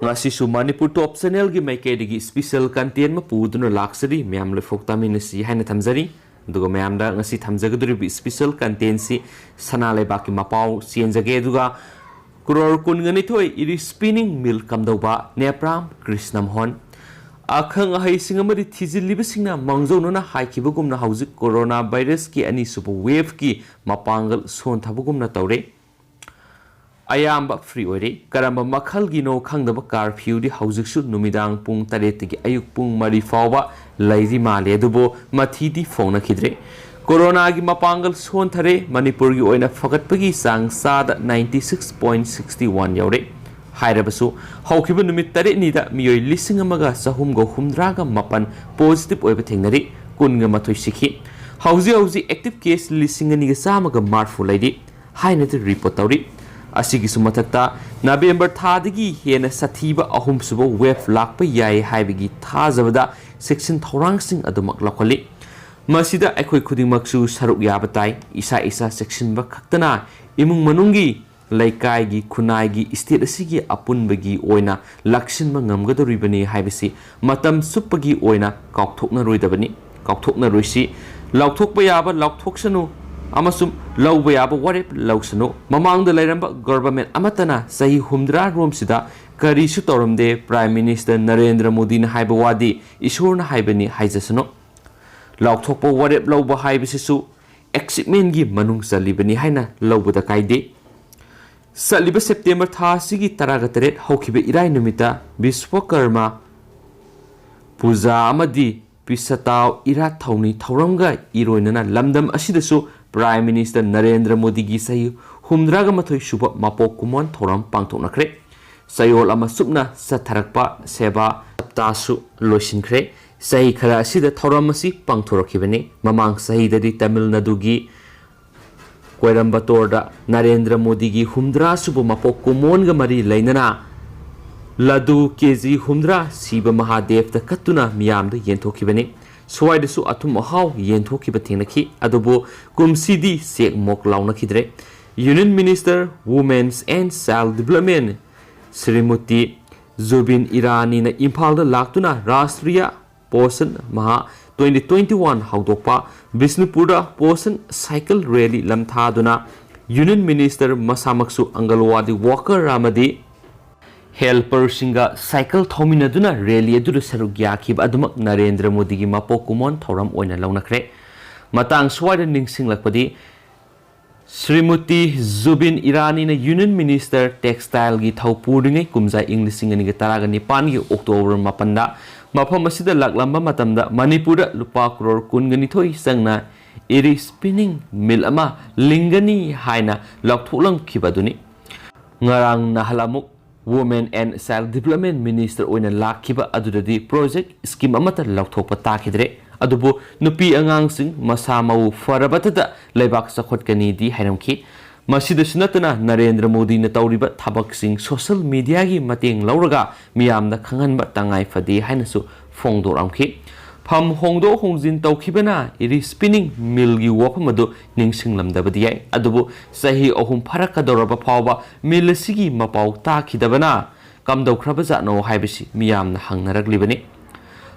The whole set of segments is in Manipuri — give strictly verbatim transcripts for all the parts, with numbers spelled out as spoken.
ꯉꯁꯤꯁꯨ ꯃꯅꯤꯄꯨꯔ ꯇꯣꯞ ꯆꯦꯅꯦꯜꯒꯤ ꯃꯥꯏꯀꯩꯗꯒꯤ ꯁ꯭ꯄꯤꯁꯦꯜ ꯀꯟꯇꯦꯟ ꯑꯃ ꯄꯨꯗꯨꯅ ꯂꯥꯛꯆꯔꯤ꯫ ꯃꯌꯥꯝ ꯂꯣꯏꯐꯣꯛ ꯇꯥꯃꯤꯟꯅꯁꯤ ꯍꯥꯏꯅ ꯊꯝꯖꯔꯤ꯫ ꯑꯗꯨꯒ ꯃꯌꯥꯝꯗ ꯉꯁꯤ ꯊꯝꯖꯒꯗꯧꯔꯤꯕ ꯁ꯭ꯄꯤꯁꯦꯜ ꯀꯟꯇꯦꯟꯁꯤ ꯁꯅꯥ ꯂꯩꯕꯥꯛꯀꯤ ꯃꯄꯥꯎ ꯆꯦꯟꯖꯒꯦ꯫ ꯑꯗꯨꯒ ꯀ꯭ꯔꯣꯔ ꯀꯨꯟꯒ ꯅꯤꯊꯣꯏ ꯏꯔꯤ ꯁ꯭ꯄꯤꯅꯤꯡ ꯃꯤꯜ ꯀꯝꯗꯧꯕ ꯅꯦꯄ꯭ꯔꯥꯝ ꯀ꯭ꯔꯤꯁꯅꯃꯣꯍꯟ꯫ ꯑꯈꯪ ꯑꯍꯩꯁꯤꯡ ꯑꯃꯗꯤ ꯊꯤꯖꯤꯜꯂꯤꯕꯁꯤꯡꯅ ꯃꯥꯡꯖꯧꯅꯅ ꯍꯥꯏꯈꯤꯕꯒꯨꯝꯅ ꯍꯧꯖꯤꯛ ꯀꯣꯔꯣꯅꯥ ꯚꯥꯏꯔꯁꯀꯤ ꯑꯅꯤꯁꯨꯕ ꯋꯦꯚꯀꯤ ꯃꯄꯥꯡꯒꯜ ꯁꯣꯟꯊꯕꯒꯨꯝꯅ ꯇꯧꯔꯦ꯫ ꯑꯌꯥꯝꯕ ꯐ꯭ꯔꯤ ꯑꯣꯏꯔꯦ꯫ ꯀꯔꯝꯕ ꯃꯈꯜꯒꯤꯅꯣ ꯈꯪꯗꯕ ꯀꯥꯔꯐ꯭ꯌꯨꯗꯤ ꯍꯧꯖꯤꯛꯁꯨ ꯅꯨꯃꯤꯗꯥꯡ ꯄꯨꯡ ꯇꯔꯦꯠꯇꯒꯤ ꯑꯌꯨꯛ ꯄꯨꯡ ꯃꯔꯤ ꯐꯥꯎꯕ ꯂꯩꯔꯤ ꯃꯥꯜꯂꯦ, ꯑꯗꯨꯕꯨ ꯃꯊꯤꯗꯤ ꯐꯣꯡꯅꯈꯤꯗ꯭ꯔꯦ꯫ ꯀꯣꯔꯣꯅꯥꯒꯤ ꯃꯄꯥꯡꯒꯜ ꯁꯣꯟꯊꯔꯦ꯫ ꯃꯅꯤꯄꯨꯔꯒꯤ ꯑꯣꯏꯅ ꯐꯒꯠꯄꯒꯤ ꯆꯥꯡ ꯆꯥꯗ ninety six point sixty one ꯌꯧꯔꯦ꯫ ꯍꯥꯏꯔꯕꯁꯨ, ꯍꯧꯈꯤꯕ ꯅꯨꯃꯤꯠ ꯇꯔꯦꯠꯅꯤꯗ ꯃꯤꯑꯣꯏ ꯂꯤꯁꯤꯡ ꯑꯃꯒ ꯆꯍꯨꯝꯒ ꯍꯨꯝꯗ꯭ꯔꯥꯒ ꯃꯥꯄꯟ ꯄꯣꯖꯤꯇꯤꯚ ꯑꯣꯏꯕ ꯊꯦꯡꯅꯔꯤ, ꯀꯨꯟꯒ ꯃꯥꯊꯣꯏ ꯁꯤꯈꯤ꯫ ꯍꯧꯖꯤꯛ ꯍꯧꯖꯤꯛ ꯑꯦꯛꯇꯤꯚ ꯀꯦꯁ ꯂꯤꯁꯤꯡ ꯑꯅꯤꯒ ꯆꯥꯝꯃꯒ ꯃꯔꯤꯐꯨ ꯂꯩꯔꯤ ꯍꯥꯏꯅꯗꯤ ꯔꯤꯄꯣꯔꯠ ꯇꯧꯔꯤ꯫ ꯑꯁꯤꯒꯤꯁꯨ ꯃꯊꯛꯇ, ꯅꯕꯦꯝꯕꯔ ꯊꯥꯗꯒꯤ ꯍꯦꯟꯅ ꯁꯥꯊꯤꯕ ꯑꯍꯨꯝꯁꯨꯕ ꯋꯦꯚ ꯂꯥꯛꯄ ꯌꯥꯏ ꯍꯥꯏꯕꯒꯤ ꯊꯥꯖꯕꯗ ꯆꯦꯛꯁꯤꯟ ꯊꯧꯔꯥꯡꯁꯤꯡ ꯑꯗꯨꯃꯛ ꯂꯧꯈꯠꯂꯤ꯫ ꯃꯁꯤꯗ ꯑꯩꯈꯣꯏ ꯈꯨꯗꯤꯡꯃꯛꯁꯨ ꯁꯔꯨꯛ ꯌꯥꯕ ꯇꯥꯏ꯫ ꯏꯁꯥ ꯏꯁꯥ ꯆꯦꯛꯁꯤꯟꯕ ꯈꯛꯇꯅ ꯏꯃꯨꯡ ꯃꯅꯨꯡꯒꯤ, ꯂꯩꯀꯥꯏꯒꯤ, ꯈꯨꯟꯅꯥꯏꯒꯤ, ꯁ꯭ꯇꯦꯠ ꯑꯁꯤꯒꯤ ꯑꯄꯨꯟꯕꯒꯤ ꯑꯣꯏꯅ ꯂꯥꯛꯁꯤꯟꯕ ꯉꯝꯒꯗꯧꯔꯤꯕꯅꯤ ꯍꯥꯏꯕꯁꯤ ꯃꯇꯝ ꯆꯨꯞꯄꯒꯤ ꯑꯣꯏꯅ ꯀꯥꯎꯊꯣꯛꯅꯔꯣꯏꯗꯕꯅꯤ꯫ ꯀꯥꯎꯊꯣꯛꯅꯔꯣꯏꯁꯤ꯫ ꯂꯥꯎꯊꯣꯛꯄ ꯌꯥꯕ ꯂꯥꯎꯊꯣꯛꯁꯅꯨ ꯑꯃꯁꯨꯡ ꯂꯧꯕ ꯌꯥꯕ ꯋꯥꯔꯦꯞ ꯂꯧꯁꯅꯨ꯫ ꯃꯃꯥꯡꯗ ꯂꯩꯔꯝꯕ ꯒꯣꯚꯔꯟꯃꯦꯟꯠ ꯑꯃꯠꯇꯅ ꯆꯍꯤ ꯍꯨꯝꯗ꯭ꯔꯥ ꯔꯣꯝꯁꯤꯗ ꯀꯔꯤꯁꯨ ꯇꯧꯔꯝꯗꯦ꯫ ꯄ꯭ꯔꯥꯏꯝ ꯃꯤꯅꯤꯁꯇꯔ ꯅꯔꯦꯟꯗ꯭ꯔ ꯃꯣꯗꯤꯅ ꯍꯥꯏꯕ ꯋꯥꯗꯤ ꯏꯁꯣꯔꯅ ꯍꯥꯏꯕꯅꯤ ꯍꯥꯏꯖꯁꯅꯨ꯫ ꯂꯥꯎꯊꯣꯛꯄ ꯋꯥꯔꯦꯞ ꯂꯧꯕ ꯍꯥꯏꯕꯁꯤꯁꯨ ꯑꯦꯆꯤꯚꯃꯦꯟꯠꯀꯤ ꯃꯅꯨꯡ ꯆꯜꯂꯤꯕꯅꯤ ꯍꯥꯏꯅ ꯂꯧꯕꯗ ꯀꯥꯏꯗꯦ꯫ ꯆꯠꯂꯤꯕ ꯁꯦꯞꯇꯦꯝꯕꯔ ꯊꯥ ꯑꯁꯤꯒꯤ ꯇꯔꯥꯒ ꯇꯔꯦꯠ ꯍꯧꯈꯤꯕ ꯏꯔꯥꯏ ꯅꯨꯃꯤꯠꯇ ꯕꯤꯁ꯭ꯋꯀꯔꯃ ꯄꯨꯖꯥ ꯑꯃꯗꯤ ꯄꯤꯁꯇꯥꯎ ꯏꯔꯥꯠ ꯊꯧꯅꯤ ꯊꯧꯔꯝꯒ ꯏꯔꯣꯏꯅꯅ ꯂꯝꯗꯝ ꯑꯁꯤꯗꯁꯨ ꯄ꯭ꯔꯥꯏꯝ ꯃꯤꯅꯤꯁꯇꯔ ꯅꯔꯦꯟꯗ꯭ꯔ ꯃꯣꯗꯤꯒꯤ ꯆꯍꯤ ꯍꯨꯝꯗ꯭ꯔꯥꯒ ꯃꯥꯊꯣꯏ ꯁꯨꯕ ꯃꯄꯣꯛ ꯀꯨꯝꯑꯣꯟ ꯊꯧꯔꯝ ꯄꯥꯡꯊꯣꯛꯅꯈ꯭ꯔꯦ꯫ ꯆꯌꯣꯜ ꯑꯃ ꯆꯨꯞꯅ ꯆꯠꯊꯔꯛꯄ ꯁꯦꯕꯥ ꯁꯞꯇꯥꯁꯨ ꯂꯣꯏꯁꯤꯟꯈ꯭ꯔꯦ꯫ ꯆꯍꯤ ꯈꯔ ꯑꯁꯤꯗ ꯊꯧꯔꯝ ꯑꯁꯤ ꯄꯥꯡꯊꯣꯔꯛꯈꯤꯕꯅꯤ꯫ ꯃꯃꯥꯡ ꯆꯍꯤꯗꯗꯤ ꯇꯥꯃꯤꯜ ꯅꯥꯗꯨꯒꯤ ꯀꯣꯏꯔꯝꯕꯇꯣꯔꯗ ꯅꯔꯦꯟꯗ꯭ꯔ ꯃꯣꯗꯤꯒꯤ ꯍꯨꯝꯗ꯭ꯔꯥ ꯁꯨꯕ ꯃꯄꯣꯛ ꯀꯨꯝꯑꯣꯟꯒ ꯃꯔꯤ ꯂꯩꯅꯅ ꯂꯗꯨ ꯀꯦꯖꯤ ꯍꯨꯝꯗ꯭ꯔꯥ ꯁꯤꯕ ꯃꯍꯥꯗꯦꯕꯇ ꯀꯠꯇꯨꯅ ꯃꯤꯌꯥꯝꯗ ꯌꯦꯟꯊꯣꯛꯈꯤꯕꯅꯤ꯫ ꯁ꯭ꯋꯥꯏꯗꯁꯨ ꯑꯊꯨꯝ ꯑꯍꯥꯎ ꯌꯦꯟꯊꯣꯛꯈꯤꯕ ꯊꯦꯡꯅꯈꯤ, ꯑꯗꯨꯕꯨ ꯀꯨꯝꯁꯤꯗꯤ ꯆꯦꯛ ꯃꯣꯛ ꯂꯥꯎꯅꯈꯤꯗ꯭ꯔꯦ꯫ Union Minister Women's and Child Development Smriti Jubin ꯏꯔꯥꯅꯤꯅ ꯏꯝꯐꯥꯜꯗ ꯂꯥꯛꯇꯨꯅ Rashtriya Poshan Maah twenty twenty one ꯍꯧꯗꯣꯛꯄ, ꯕꯤꯁꯅꯨꯄꯨꯔꯗ ꯄꯣꯁꯟ ꯁꯥꯏꯀꯜ ꯔꯦꯂꯤ ꯂꯝꯊꯥꯗꯨꯅ ꯌꯨꯅꯤꯌꯟ ꯃꯤꯅꯤꯁꯇꯔ ꯃꯁꯥꯃꯛꯁꯨ ꯑꯪꯒꯜꯋꯥꯗꯤ ꯋꯥꯀꯔ ꯑꯃꯗꯤ ꯍꯦꯜꯄꯔꯁꯤꯡꯒ ꯁꯥꯏꯀꯜ ꯊꯧꯃꯤꯟꯅꯗꯨꯅ ꯔꯦꯂꯤ ꯑꯗꯨꯗ ꯁꯔꯨꯛ ꯌꯥꯈꯤꯕ ꯑꯗꯨꯃꯛ ꯅꯔꯦꯟꯗ꯭ꯔ ꯃꯣꯗꯤꯒꯤ ꯃꯄꯣꯛ ꯀꯨꯝꯑꯣꯟ ꯊꯧꯔꯝ ꯑꯣꯏꯅ ꯂꯧꯅꯈ꯭ꯔꯦ꯫ ꯃꯇꯥꯡ ꯁ꯭ꯋꯥꯏꯗ ꯅꯤꯡꯁꯤꯡꯂꯛꯄꯗꯤ, ꯁ꯭ꯔꯤꯃꯨꯇꯤ ꯖꯨꯕꯤꯟ ꯏꯔꯥꯅꯤꯅ ꯌꯨꯅꯤꯌꯟ ꯃꯤꯅꯤꯁꯇꯔ ꯇꯦꯛꯁꯇꯥꯏꯜꯒꯤ ꯊꯧ ꯄꯨꯔꯤꯉꯩ ꯀꯨꯝꯖꯥ ꯏꯪ ꯂꯤꯁꯤꯡ ꯑꯅꯤꯒ ꯇꯔꯥꯒ ꯅꯤꯄꯥꯟꯒꯤ ꯑꯣꯛꯇꯣꯕꯔ ꯃꯥꯄꯟꯗ ꯃꯐꯝ ꯑꯁꯤꯗ ꯂꯥꯛꯂꯝꯕ ꯃꯇꯝꯗ ꯃꯅꯤꯄꯨꯔꯗ ꯂꯨꯄꯥ ꯀ꯭ꯔꯣꯔ ꯀꯨꯟꯒ ꯅꯤꯊꯣꯏ ꯆꯪꯅ ꯏꯔꯤ ꯁ꯭ꯄꯤꯅꯤꯡ ꯃꯤꯜ ꯑꯃ ꯂꯤꯡꯒꯅꯤ ꯍꯥꯏꯅ ꯂꯥꯎꯊꯣꯛꯂꯝꯈꯤꯕ ꯑꯗꯨꯅꯤ꯫ ꯉꯔꯥꯡ ꯅꯍꯥꯟ ꯑꯃꯨꯛ Women and Child Development Minister ꯑꯣꯏꯅ ꯂꯥꯛꯈꯤꯕ ꯑꯗꯨꯗꯗꯤ ꯄ꯭ꯔꯣꯖꯦꯛ ꯁ꯭ꯀꯤꯝ ꯑꯃꯠꯇ ꯂꯧꯊꯣꯛꯄ ꯇꯥꯈꯤꯗ꯭ꯔꯦ꯫ ꯑꯗꯨꯕꯨ ꯅꯨꯄꯤ ꯑꯉꯥꯡꯁꯤꯡ ꯃꯁꯥ ꯃꯎ ꯐꯔꯕꯇꯗ ꯂꯩꯕꯥꯛ ꯆꯥꯎꯈꯠꯀꯅꯤꯗꯤ ꯍꯥꯏꯔꯝꯈꯤ꯫ ꯃꯁꯤꯗꯁꯨ ꯅꯠꯇꯅ ꯅꯔꯦꯟꯗ꯭ꯔ ꯃꯣꯗꯤꯅ ꯇꯧꯔꯤꯕ ꯊꯕꯛꯁꯤꯡ ꯁꯣꯁꯤꯌꯦꯜ ꯃꯤꯗꯤꯌꯥꯒꯤ ꯃꯇꯦꯡ ꯂꯧꯔꯒ ꯃꯤꯌꯥꯝꯗ ꯈꯪꯍꯟꯕ ꯇꯉꯥꯏ ꯐꯗꯦ ꯍꯥꯏꯅꯁꯨ ꯐꯣꯡꯗꯣꯔꯛꯂꯝꯈꯤ꯫ ꯐꯝ ꯍꯣꯡꯗꯣꯛ ꯍꯣꯡꯖꯤꯟ ꯇꯧꯈꯤꯕꯅ ꯏꯔꯤ ꯁ꯭ꯄꯤꯅꯤꯡ ꯃꯤꯜꯒꯤ ꯋꯥꯐꯝ ꯑꯗꯨ ꯅꯤꯡꯁꯤꯡꯂꯝꯗꯕꯗꯤ ꯌꯥꯏ, ꯑꯗꯨꯕꯨ ꯆꯍꯤ ꯑꯍꯨꯝ ꯐꯥꯔꯛꯀꯗꯧꯔꯕ ꯐꯥꯎꯕ ꯃꯤꯜ ꯑꯁꯤꯒꯤ ꯃꯄꯥꯎ ꯇꯥꯈꯤꯗꯕꯅ ꯀꯝꯗꯧꯈ꯭ꯔꯕꯖꯥꯠꯅꯣ ꯍꯥꯏꯕꯁꯤ ꯃꯤꯌꯥꯝꯅ ꯍꯪꯅꯔꯛꯂꯤꯕꯅꯤ꯫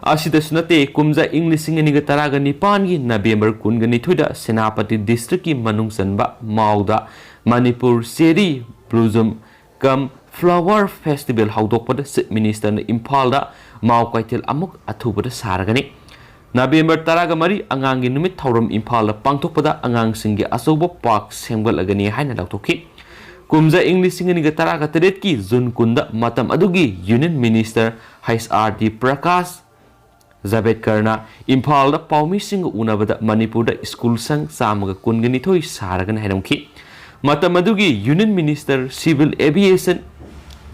ꯑꯁꯤꯗꯁꯨ ꯅꯠꯇꯦ, ꯀꯨꯝꯖꯥ ꯏꯪ ꯂꯤꯁꯤꯡ ꯑꯅꯤꯒ ꯇꯔꯥꯒ ꯅꯤꯄꯥꯟꯒꯤ ꯅꯕꯦꯝꯕꯔ ꯀꯨꯟꯒ ꯅꯤꯊꯣꯏꯗ ꯁꯦꯅꯥꯄꯇꯤ ꯗꯤꯁꯇ꯭ꯔꯤꯛꯀꯤ ꯃꯅꯨꯡ ꯆꯟꯕ ꯃꯥꯎꯗ ꯃꯅꯤꯄꯨꯔ ꯆꯦꯔꯤ ꯕ꯭ꯂꯨꯖꯨꯝ ꯀꯝ ꯐ꯭ꯂꯥꯋꯔ ꯐꯦꯁꯇꯤꯚꯦꯜ ꯍꯧꯗꯣꯛꯄꯗ ꯆꯤꯐ ꯃꯤꯅꯤꯁꯇꯔꯅ ꯏꯝꯐꯥꯜꯗ ꯃꯥꯎ ꯀꯩꯊꯦꯜ ꯑꯃꯨꯛ ꯑꯊꯨꯕꯗ ꯁꯥꯔꯒꯅꯤ꯫ ꯅꯕꯦꯝꯕꯔ ꯇꯔꯥꯒ ꯃꯔꯤ ꯑꯉꯥꯡꯒꯤ ꯅꯨꯃꯤꯠ ꯊꯧꯔꯝ ꯏꯝꯐꯥꯜꯗ ꯄꯥꯡꯊꯣꯛꯄꯗ ꯑꯉꯥꯡꯁꯤꯡꯒꯤ ꯑꯆꯧꯕ ꯄꯥꯔꯛ ꯁꯦꯝꯒꯠꯂꯒꯅꯤ ꯍꯥꯏꯅ ꯂꯥꯎꯊꯣꯛꯈꯤ꯫ ꯀꯨꯝꯖꯥ ꯏꯪ ꯂꯤꯁꯤꯡ ꯑꯅꯤꯒ ꯇꯔꯥꯒ ꯇꯔꯦꯠꯀꯤ ꯖꯨꯟ ꯀꯨꯟꯗ ꯃꯇꯝ ꯑꯗꯨꯒꯤ union minister H R D Prakash ꯖꯥꯕꯦꯗꯀꯔꯅ ꯏꯝꯐꯥꯜꯗ ꯄꯥꯎꯃꯤꯁꯤꯡꯒ ꯎꯅꯕꯗ ꯃꯅꯤꯄꯨꯔꯗ ꯁ꯭ꯀꯨꯜ ꯁꯪ ꯆꯥꯝꯃꯒ ꯀꯨꯟꯒ ꯅꯤꯊꯣꯏ ꯁꯥꯔꯒꯅꯤ ꯍꯥꯏꯔꯝꯈꯤ꯫ ꯃꯇꯝ ꯑꯗꯨꯒꯤ ꯌꯨꯅꯤꯌꯟ ꯃꯤꯅꯤꯁꯇꯔ ꯁꯤꯚꯤꯜ ꯑꯦꯚꯤꯌꯦꯁꯟ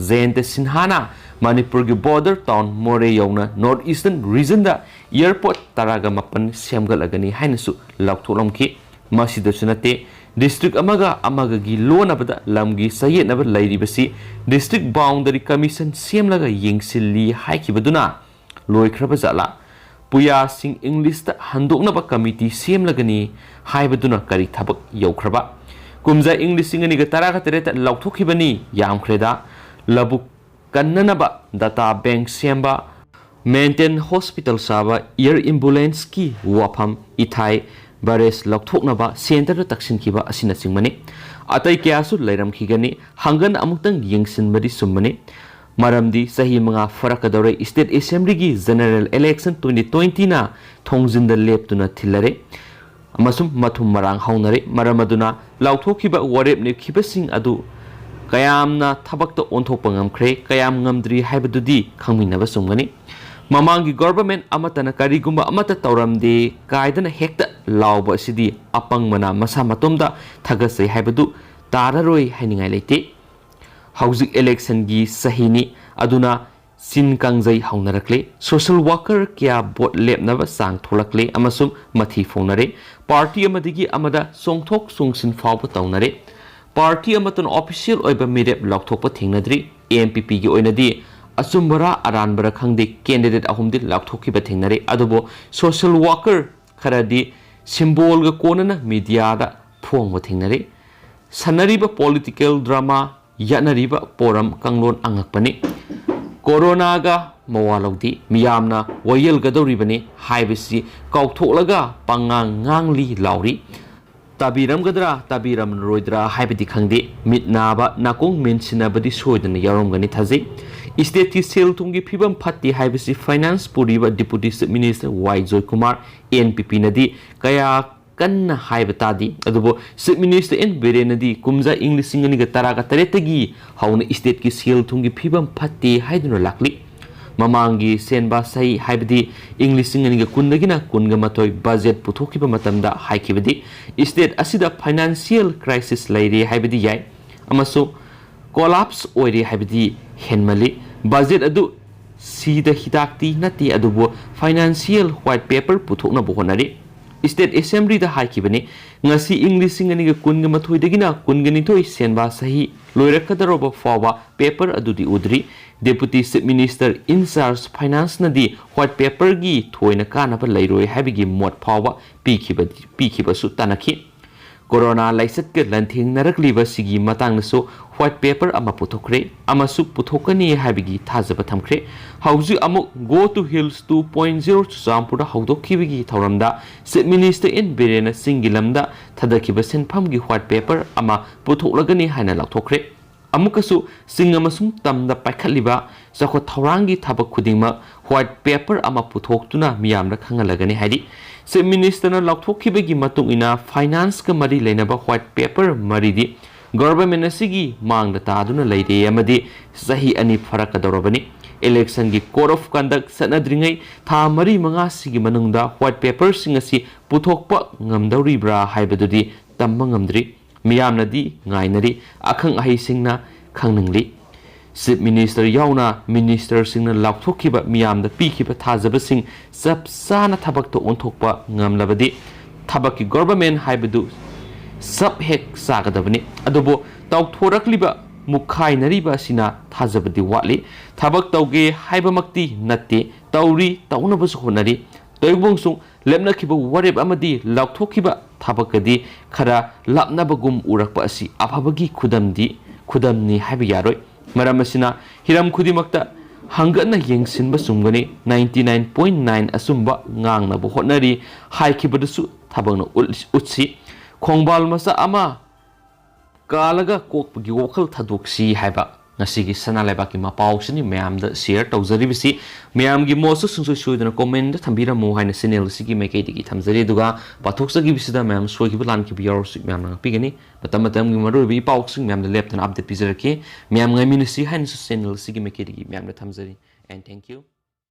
ꯖꯌꯟꯇ ꯁꯤꯟꯍꯥꯅ ꯃꯅꯤꯄꯨꯔꯒꯤ ꯕꯣꯔꯗꯔ ꯇꯥꯎꯟ ꯃꯣꯔꯦ ꯌꯧꯅ ꯅꯣꯔꯠ ꯏꯁꯇꯔꯟ ꯔꯤꯖꯟꯗ ꯑꯦꯌꯔꯄꯣꯔꯠ ꯇꯔꯥꯒ ꯃꯥꯄꯟ ꯁꯦꯝꯒꯠꯂꯒꯅꯤ ꯍꯥꯏꯅꯁꯨ ꯂꯥꯎꯊꯣꯛꯂꯝꯈꯤ꯫ ꯃꯁꯤꯗꯁꯨ ꯅꯠꯇꯦ, ꯗꯤꯁꯇ꯭ꯔꯤꯛ ꯑꯃꯒ ꯑꯃꯒꯒꯤ ꯂꯣꯟꯅꯕꯗ ꯂꯝꯒꯤ ꯆꯌꯦꯠꯅꯕ ꯂꯩꯔꯤꯕꯁꯤ ꯗꯤꯁꯇ꯭ꯔꯤꯛ ꯕꯥꯎꯟꯗꯔꯤ ꯀꯃꯤꯁꯟ ꯁꯦꯝꯂꯒ ꯌꯦꯡꯁꯤꯜꯂꯤ ꯍꯥꯏꯈꯤꯕꯗꯨꯅ ꯂꯣꯏꯈ꯭ꯔꯕ ꯖꯥꯠꯂꯥ? ꯄꯨꯌꯥꯁꯤꯡ ꯏꯪꯂꯤꯁꯇ ꯍꯟꯗꯣꯛꯅꯕ ꯀꯃꯤꯇꯤ ꯁꯦꯝꯂꯒꯅꯤ ꯍꯥꯏꯕꯗꯨꯅ ꯀꯔꯤ ꯊꯕꯛ ꯌꯧꯈ꯭ꯔꯕ? ꯀꯨꯝꯖꯥ ꯏꯪ ꯂꯤꯁꯤꯡ ꯑꯅꯤꯒ ꯇꯔꯥꯒ ꯇꯔꯦꯠꯇ ꯂꯥꯎꯊꯣꯛꯈꯤꯕꯅꯤ, ꯌꯥꯝꯈ꯭ꯔꯦꯗ꯫ ꯂꯧꯕꯨꯛ ꯀꯟꯅꯅꯕ data bank ꯁꯦꯝꯕ, maintain hospital ꯁꯥꯕ, air ambulance ꯀꯤ ꯋꯥꯐꯝ, ꯏꯊꯥꯏ barrage ꯂꯧꯊꯣꯛꯅꯕ centre ꯗ ꯇꯛꯁꯤꯟꯈꯤꯕ ꯑꯁꯤꯅꯆꯤꯡꯕꯅꯤ꯫ ꯑꯇꯩ ꯀꯌꯥꯁꯨ ꯂꯩꯔꯝꯈꯤꯒꯅꯤ꯫ ꯍꯪꯒꯟ ꯑꯃꯨꯛꯇꯪ ꯌꯦꯡꯁꯤꯟꯕꯗꯤ ꯆꯨꯝꯕꯅꯤ꯫ ꯃꯔꯝꯗꯤ ꯆꯍꯤ ꯃꯉꯥ ꯐꯥꯔꯛꯀꯗꯧꯔꯦ state assembly ꯒꯤ general election twenty twenty ꯅ ꯊꯣꯡꯖꯤꯟꯗ ꯂꯦꯞꯇꯨꯅ ꯊꯤꯜꯂꯔꯦ ꯑꯃꯁꯨꯡ ꯃꯊꯨꯝ ꯃꯔꯥꯡ ꯍꯧꯅꯔꯦ꯫ ꯃꯔꯝ ꯑꯗꯨꯅ ꯂꯥꯎꯊꯣꯛꯈꯤꯕ ꯋꯥꯔꯦꯞ ꯅꯦꯛꯈꯤꯕꯁꯤꯡ ꯑꯗꯨ ꯀꯌꯥꯝꯅ ꯊꯕꯛꯇ ꯑꯣꯟꯊꯣꯛꯄ ꯉꯝꯈ꯭ꯔꯦ, ꯀꯌꯥꯝ ꯉꯝꯗ꯭ꯔꯤ ꯍꯥꯏꯕꯗꯨꯗꯤ ꯈꯪꯃꯤꯟꯅꯕ ꯆꯨꯝꯒꯅꯤ꯫ ꯃꯃꯥꯡꯒꯤ government ꯑꯃꯠꯇꯅ ꯀꯔꯤꯒꯨꯝꯕ ꯑꯃꯠꯇ ꯇꯧꯔꯝꯗꯦ ꯀꯥꯏꯗꯅ ꯍꯦꯛꯇ ꯂꯥꯎꯕ ꯑꯁꯤꯗꯤ ꯑꯄꯪꯕꯅ ꯃꯁꯥ ꯃꯇꯣꯝꯗ ꯊꯥꯒꯠꯆꯩ ꯍꯥꯏꯕꯗꯨ ꯇꯥꯔꯔꯣꯏ ꯍꯥꯏꯅꯤꯡꯉꯥꯏ ꯂꯩꯇꯦ꯫ ꯍꯧꯖꯤꯛ election ꯒꯤ ꯆꯍꯤꯅꯤ, ꯑꯗꯨꯅ ꯆꯤꯟ ꯀꯥꯡꯖꯩ ꯍꯧꯅꯔꯛꯂꯦ꯫ Social worker ꯀꯌꯥ vote ꯂꯦꯞꯅꯕ ꯆꯥꯡ ꯊꯣꯛꯂꯛꯂꯦ ꯑꯃꯁꯨꯡ ꯃꯊꯤ ꯐꯣꯡꯅꯔꯦ꯫ Party ꯑꯃꯗꯒꯤ ꯑꯃꯗ ꯆꯣꯡꯊꯣꯛ ꯆꯣꯡꯁꯤꯟ ꯐꯥꯎꯕ ꯇꯧꯅꯔꯦ꯫ Party ꯑꯃꯠꯇꯅ official ꯑꯣꯏꯕ ꯃꯤꯔꯦꯞ ꯂꯥꯎꯊꯣꯛꯄ ꯊꯦꯡꯅꯗ꯭ꯔꯤ꯫ N P P ꯒꯤ ꯑꯣꯏꯅꯗꯤ ꯑꯆꯨꯝꯕꯔꯥ ꯑꯔꯥꯟꯕꯔꯥ ꯈꯪꯗꯦ, candidate ꯑꯍꯨꯝꯗꯤ ꯂꯥꯎꯊꯣꯛꯈꯤꯕ ꯊꯦꯡꯅꯔꯦ꯫ ꯑꯗꯨꯕꯨ social worker ꯈꯔꯗꯤ symbol ꯒ ꯀꯣꯟꯅꯅ media ꯗ ꯐꯣꯡꯕ ꯊꯦꯡꯅꯔꯦ꯫ ꯁꯥꯟꯅꯔꯤꯕ political drama, ꯌꯥꯠꯅꯔꯤꯕ ꯄꯣꯔꯝ ꯀꯥꯡꯂꯣꯟ ꯑꯉꯛꯄꯅꯤ꯫ Corona ꯒ ꯃꯋꯥ ꯂꯧꯗꯦ, ꯃꯤꯌꯥꯝꯅ ꯋꯥꯌꯦꯜꯒꯗꯧꯔꯤꯕꯅꯤ ꯍꯥꯏꯕꯁꯤ ꯀꯥꯎꯊꯣꯛꯂꯒ ꯄꯉꯥꯡ ꯉꯥꯡꯂꯤ ꯂꯥꯎꯔꯤ꯫ ꯇꯥꯕꯤꯔꯝꯒꯗ꯭ꯔꯥ, ꯇꯥꯕꯤꯔꯝꯂꯔꯣꯏꯗ꯭ꯔꯥ ꯍꯥꯏꯕꯗꯤ ꯈꯪꯗꯦ꯫ ꯃꯤꯠ ꯅꯥꯕ, ꯅꯥꯀꯣꯡ ꯃꯦꯟꯁꯤꯟꯅꯕꯗꯤ ꯁꯣꯏꯗꯅ ꯌꯥꯎꯔꯝꯒꯅꯤ ꯊꯥꯖꯩ꯫ State ꯀꯤ ꯁꯦꯜ ꯊꯨꯝꯒꯤ ꯐꯤꯕꯝ ꯐꯠꯇꯦ ꯍꯥꯏꯕꯁꯤ finance ꯄꯨꯔꯤꯕ Deputy Chief Minister ꯋꯥꯏ ꯖꯣꯏꯀꯨꯃꯥꯔ, N P P ꯅꯗꯤ ꯀꯌꯥ ꯀꯟꯅ ꯍꯥꯏꯕ ꯇꯥꯗꯦ꯫ ꯑꯗꯨꯕꯨ Chief Minister N ꯕꯤꯔꯦꯟꯅꯗꯤ ꯀꯨꯝꯖꯥ ꯏꯪ ꯂꯤꯁꯤꯡ ꯑꯅꯤꯒ ꯇꯔꯥꯒ ꯇꯔꯦꯠꯇꯒꯤ ꯍꯧꯅ state ꯀꯤ ꯁꯦꯜ ꯊꯨꯝꯒꯤ ꯐꯤꯕꯝ ꯐꯠꯇꯦ ꯍꯥꯏꯗꯨꯅ ꯂꯥꯛꯂꯤ꯫ ꯃꯃꯥꯡꯒꯤ ꯁꯦꯟꯕꯥ ꯆꯍꯤ, ꯍꯥꯏꯕꯗꯤ ꯏꯪ ꯂꯤꯁꯤꯡ ꯑꯅꯤꯒ ꯀꯨꯟꯗꯒꯤꯅ ꯀꯨꯟꯒ ꯃꯥꯊꯣꯏ budget ꯄꯨꯊꯣꯛꯈꯤꯕ ꯃꯇꯝꯗ ꯍꯥꯏꯈꯤꯕꯗꯤ, state ꯑꯁꯤꯗ financial crisis ꯂꯩꯔꯦ ꯍꯥꯏꯕꯗꯤ ꯌꯥꯏ ꯑꯃꯁꯨꯡ collapse ꯑꯣꯏꯔꯦ ꯍꯥꯏꯕꯗꯤ ꯍꯦꯟꯃꯜꯂꯤ꯫ Budget ꯑꯗꯨ ꯁꯤꯗ ꯍꯤꯗꯥꯛꯇꯤ ꯅꯠꯇꯦ, ꯑꯗꯨꯕꯨ financial white paper ꯄꯨꯊꯣꯛꯅꯕ ꯍꯣꯠꯅꯔꯤ꯫ State Assembly ꯗ ꯍꯥꯏꯈꯤꯕꯅꯤ, ꯉꯁꯤ ꯏꯪ ꯂꯤꯁꯤꯡ ꯑꯅꯤꯒ ꯀꯨꯟꯒ ꯃꯥꯊꯣꯏꯗꯒꯤꯅ ꯀꯨꯟꯒ ꯅꯤꯊꯣꯏ ꯁꯦꯟꯕꯥ ꯆꯍꯤ ꯂꯣꯏꯔꯛꯀꯗꯧꯔꯕ ꯐꯥꯎꯕ paper ꯑꯗꯨꯗꯤ ꯎꯗ꯭ꯔꯤ꯫ Deputy Chief Minister in charge finance ꯅꯗꯤ white paper ꯒꯤ ꯊꯣꯏꯅ ꯀꯥꯟꯅꯕ ꯂꯩꯔꯣꯏ ꯍꯥꯏꯕꯒꯤ ꯃꯣꯠ ꯐꯥꯎꯕ ꯄꯤꯈꯤꯕ, ꯄꯤꯈꯤꯕꯁꯨ ꯇꯥꯟꯅꯈꯤ꯫ Corona ꯂꯥꯏꯆꯠꯀ ꯂꯥꯟꯊꯦꯡꯅꯔꯛꯂꯤꯕ ꯑꯁꯤꯒꯤ ꯃꯇꯥꯡꯗꯁꯨ white paper ꯑꯃ ꯄꯨꯊꯣꯛꯈ꯭ꯔꯦ ꯑꯃꯁꯨ ꯄꯨꯊꯣꯛꯀꯅꯤ ꯍꯥꯏꯕꯒꯤ ꯊꯥꯖꯕ ꯊꯝꯈ꯭ꯔꯦ꯫ ꯍꯧꯖꯤꯛ ꯑꯃꯨꯛ Go to Hills two point zero ꯆꯨꯔꯆꯥꯟꯄꯨꯔꯗ ꯍꯧꯗꯣꯛꯈꯤꯕꯒꯤ ꯊꯧꯔꯝꯗ Chief Minister N ꯕꯤꯔꯦꯟꯅ ꯆꯤꯡꯒꯤ ꯂꯝꯗ ꯊꯥꯗꯈꯤꯕ ꯁꯦꯟꯐꯝꯒꯤ white paper ꯑꯃ ꯄꯨꯊꯣꯛꯂꯒꯅꯤ ꯍꯥꯏꯅ ꯂꯥꯎꯊꯣꯛꯈ꯭ꯔꯦ꯫ ꯑꯃꯨꯛꯀꯁꯨ ꯆꯤꯡ ꯑꯃꯁꯨꯡ ꯇꯝꯗ ꯄꯥꯏꯈꯠꯂꯤꯕ ꯆꯥꯎꯈꯠ ꯊꯧꯔꯥꯡꯒꯤ ꯊꯕꯛ ꯈꯨꯗꯤꯡꯃꯛ white paper ꯑꯃ ꯄꯨꯊꯣꯛꯇꯨꯅ ꯃꯤꯌꯥꯝꯗ ꯈꯪꯍꯜꯂꯒꯅꯤ ꯍꯥꯏꯔꯤ꯫ Chief Ministerꯅ ꯂꯥꯎꯊꯣꯛꯈꯤꯕꯒꯤ ꯃꯇꯨꯡ ꯏꯟꯅ financeꯀ ꯃꯔꯤ ꯂꯩꯅꯕ white paper ꯃꯔꯤꯗꯤ government ꯑꯁꯤꯒꯤ ꯃꯥꯡꯗ ꯇꯥꯗꯨꯅ ꯂꯩꯔꯦ ꯑꯃꯗꯤ ꯆꯍꯤ ꯑꯅꯤ ꯐꯥꯔꯛꯀꯗꯧꯔꯕꯅꯤ꯫ Electionꯒꯤ code of conduct ꯆꯠꯅꯗ꯭ꯔꯤꯉꯩ ꯊꯥ ꯃꯔꯤ ꯃꯉꯥꯁꯤꯒꯤ ꯃꯅꯨꯡꯗ white paperꯁꯤꯡ ꯑꯁꯤ ꯄꯨꯊꯣꯛꯄ ꯉꯝꯗꯧꯔꯤꯕ꯭ꯔꯥ ꯍꯥꯏꯕꯗꯨꯗꯤ ꯇꯝꯕ ꯉꯝꯗ꯭ꯔꯤ꯫ ꯃꯤꯌꯥꯝꯅꯗꯤ ꯉꯥꯏꯅꯔꯤ, ꯑꯈꯪ ꯑꯍꯩꯁꯤꯡꯅ ꯈꯪꯅꯤꯡꯂꯤ꯫ Chief Minister ꯌꯥꯎꯅ ministerꯁꯤꯡꯅ ꯂꯥꯎꯊꯣꯛꯈꯤꯕ, ꯃꯤꯌꯥꯝꯗ ꯄꯤꯈꯤꯕ ꯊꯥꯖꯕꯁꯤꯡ ꯆꯞ ꯆꯥꯅ ꯊꯕꯛꯇ ꯑꯣꯟꯊꯣꯛꯄ ꯉꯝꯂꯕꯗꯤ ꯊꯕꯛꯀꯤ government ꯍꯥꯏꯕꯗꯨ ꯆꯞ ꯍꯦꯛ ꯆꯥꯒꯗꯕꯅꯤ꯫ ꯑꯗꯨꯕꯨ ꯇꯧꯊꯣꯔꯛꯂꯤꯕ ꯃꯨꯛꯈꯥꯏꯅꯔꯤꯕ ꯑꯁꯤꯅ ꯊꯥꯖꯕꯗꯤ ꯋꯥꯠꯂꯤ꯫ ꯊꯕꯛ ꯇꯧꯒꯦ ꯍꯥꯏꯕꯃꯛꯇꯤ ꯅꯠꯇꯦ, ꯇꯧꯔꯤ, ꯇꯧꯅꯕꯁꯨ ꯍꯣꯠꯅꯔꯤ꯫ ꯇꯧꯏꯒꯨꯝꯕꯁꯨꯡ ꯂꯦꯞꯅꯈꯤꯕ ꯋꯥꯔꯦꯞ ꯑꯃꯗꯤ ꯂꯥꯎꯊꯣꯛꯈꯤꯕ ꯊꯕꯛꯀꯗꯤ ꯈꯔ ꯂꯥꯞꯅꯕꯒꯨꯝ ꯎꯔꯛꯄ ꯑꯁꯤ ꯑꯐꯕꯒꯤ ꯈꯨꯗꯝꯗꯤ, ꯈꯨꯗꯝꯅꯤ ꯍꯥꯏꯕ ꯌꯥꯔꯣꯏ꯫ ꯃꯔꯝ ꯑꯁꯤꯅ ꯍꯤꯔꯝ ꯈꯨꯗꯤꯡꯃꯛꯇ ꯍꯪꯒꯠꯅ ꯌꯦꯡꯁꯤꯟꯕ ꯆꯨꯝꯒꯅꯤ꯫ Ninety nine point nine ꯑꯆꯨꯝꯕ ꯉꯥꯡꯅꯕ ꯍꯣꯠꯅꯔꯤ ꯍꯥꯏꯈꯤꯕꯗꯨꯁꯨ ꯊꯕꯛꯅ ꯎꯠ-, ꯎꯠꯁꯤ꯫ ꯈꯣꯡꯕꯥꯜ ꯃꯆꯥ ꯑꯃ ꯀꯥꯜꯂꯒ ꯀꯣꯛꯄꯒꯤ ꯋꯥꯈꯜ ꯊꯥꯗꯣꯛꯁꯤ ꯍꯥꯏꯕ ꯉꯁꯤꯒꯤ ꯁꯅꯥ ꯂꯩꯕꯥꯛꯀꯤ ꯃꯄꯥꯎꯁꯤꯅꯤ ꯃꯌꯥꯝꯗ share ꯇꯧꯖꯔꯤꯕꯁꯤ꯫ ꯃꯌꯥꯝꯒꯤ ꯃꯣꯠꯁꯨ ꯁꯨꯡꯁꯣꯏ ꯁꯣꯏꯗꯅ commentꯗ ꯊꯝꯕꯤꯔꯝꯃꯨ ꯍꯥꯏꯅ channel ꯑꯁꯤꯒꯤ ꯃꯥꯏꯀꯩꯗꯒꯤ ꯊꯝꯖꯔꯤ꯫ ꯑꯗꯨꯒ ꯄꯥꯊꯣꯛꯆꯈꯤꯕꯁꯤꯗ ꯃꯌꯥꯝ ꯁꯣꯏꯈꯤꯕ ꯂꯥꯟꯈꯤꯕ ꯌꯥꯎꯔꯁꯨ ꯃꯌꯥꯝꯅ ꯉꯥꯛꯄꯤꯒꯅꯤ꯫ ꯃꯇꯝ ꯃꯇꯝꯒꯤ ꯃꯔꯨꯑꯣꯏꯕ ꯏ ꯄꯥꯎꯁꯤꯡ ꯃꯌꯥꯝꯗ ꯂꯦꯞꯇꯅ update ꯄꯤꯖꯔꯛꯀꯦ꯫ ꯃꯌꯥꯝ ꯉꯥꯏꯃꯤꯟꯅꯁꯤ ꯍꯥꯏꯅꯁꯨ channel ꯑꯁꯤꯒꯤ ꯃꯥꯏꯀꯩꯗꯒꯤ ꯃꯌꯥꯝꯗ ꯊꯝꯖꯔꯤ꯫ And thank you꯫